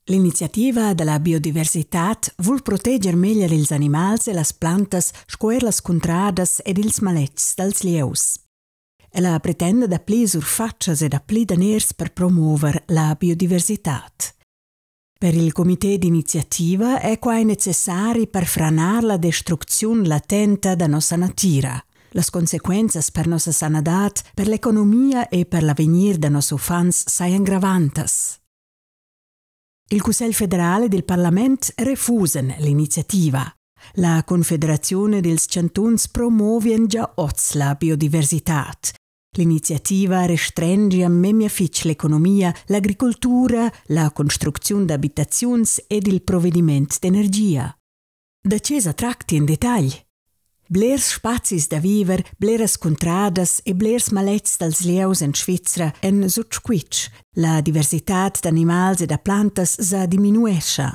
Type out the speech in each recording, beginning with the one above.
L'iniziativa da la biodiversitad vul proteger meglier ils animals e las plantas sco er las cuntradas ed ils maletgs dals lieus. Ella pretenda dapli surfatschas e dapli daners per promover la biodiversitad. Per il comité d'iniziativa è quai necessari per franar la destrucziun latenta da nossa natira. Las consequenzas per nossa sanadad, per l'economia e per l'avegnir da noss uffants sajan gravantas. Il Cussegl federal ed il parlament refusan l'iniziativa. La Confederaziun ed ils chantuns promovien gia oz la biodiversitad. L'iniziativa restrengia memia fitg l'economia, l'agricultura, la construcziun d'abitaziuns ed il provediment d'energia. Da tge sa tracti en detagl? Blers spazis da viver, bleras cuntradas e blers maletgs dals lieus en Svizra èn sut squitsch. La diversitad d'animals e da plantas sa diminuescha.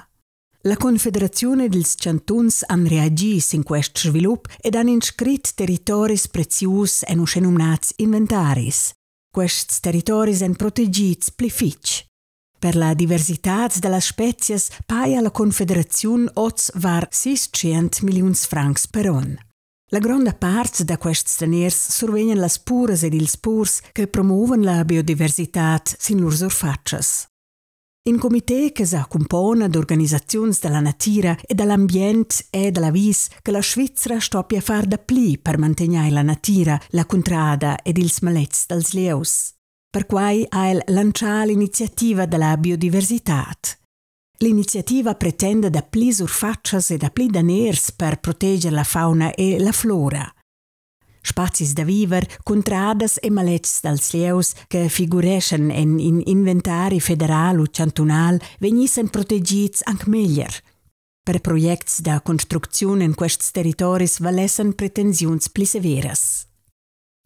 La Confederaziun ed ils chantuns han reagì sin quest svilup ed han inscrit territoris prezius en uschenumnads inventaris. Quests territoris èn protegids pli fitg. Per la diversitad da las spezias paja la Confederaziun oz var 600 milliuns francs per onn. La gronda part da quests daners survegnan las puras ed ils purs che promovan la biodiversitad sin lur surfatschas. In comité che sa cumpona d'organisaziuns da la natira e da l'ambient è da l'avis che la Svizra stoppia far dapli per mantegnair la natira, la cuntrada ed ils maletgs dals lieus. Perquai ha el lantschà l'iniziativa da la biodiversitad. L'iniziativa pretenda dapli surfatschas e dapli daners per proteger la fauna e la flora. Spazis da viver, cuntradas e maletgs dals lieus che figureschan en in inventari federal u chantunal vegnissen protegids anc meglier. Per projects da construcziun en quests territoris valessan pretensiuns pli severas.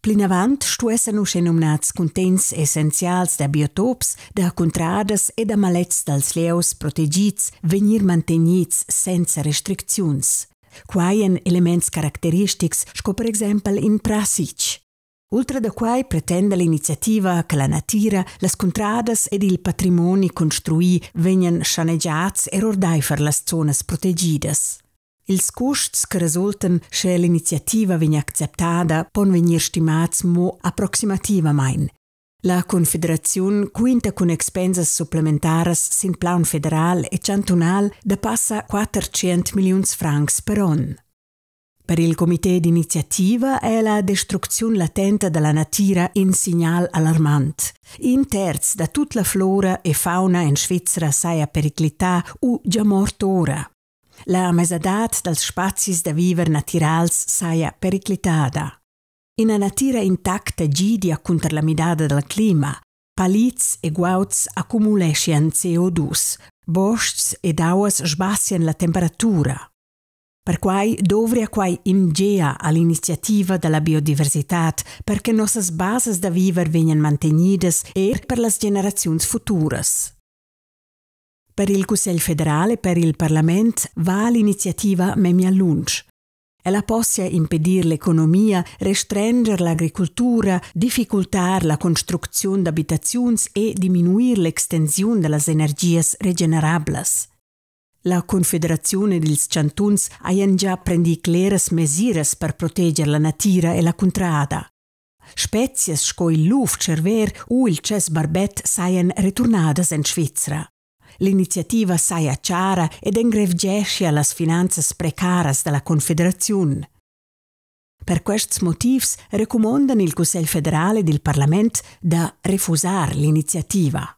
Plinavant stuessan uschenumnads cuntegns essenzials da biotops, da cuntradas e da maletgs dals lieus protegids vegnir mantegnids senza restricziuns. Quai èn elements caracteristics sco per exempel in prasitg. Ultra da quai pretenda l'iniziativa che la natira, las cuntradas ed il patrimoni construì vegnan schanegiads er ordaifer las zonas protegidas. Ils custs che resultan, sche l'iniziativa vegn acceptada, pon vegnir stimads mo approximativamain. La Confederaziun quinta cun expensas supplementaras sin plaun federal e chantunal da passa 400 milliuns francs per onn. Per il comité d'iniziativa è la destrucziun latenta da la natira in signal alarmant. In terz da tut la flora e fauna en Svizra saja periclità u gia mort ora. La mesadad dals spazis da viver natirals saja periclitada. Ina natira intacta gidia cunter la midada dal clima. Palids e guauds accumuleschian CO2, bostgs ed auas sbassian la temperatura. Perquai dovria quai in gea all'iniziativa da la biodiversitad per che nossas basas da viver vegnan mantegnidas er per las generaziuns futuras. Per il Cussegl federal e per il parlament va l'iniziativa memia lunsch. Ella possia impedir l'economia, restrenger l'agricultura, difficultar la construcziun d'abitaziuns e diminuir l'extensiun da las energias regenerablas. La Confederaziun ed ils chantuns hajan gia prendì cleras mesiras per proteger la natira e la cuntrada. Spezias sco il luf-tscherver u il tschess barbet sajan returnadas en Svizra. L'iniziativa saja chara ed engrevgeschia las finanzas precaras da la Confederaziun. Per quests motivs recumondan il Cussegl federal ed il parlament da refusar l'iniziativa.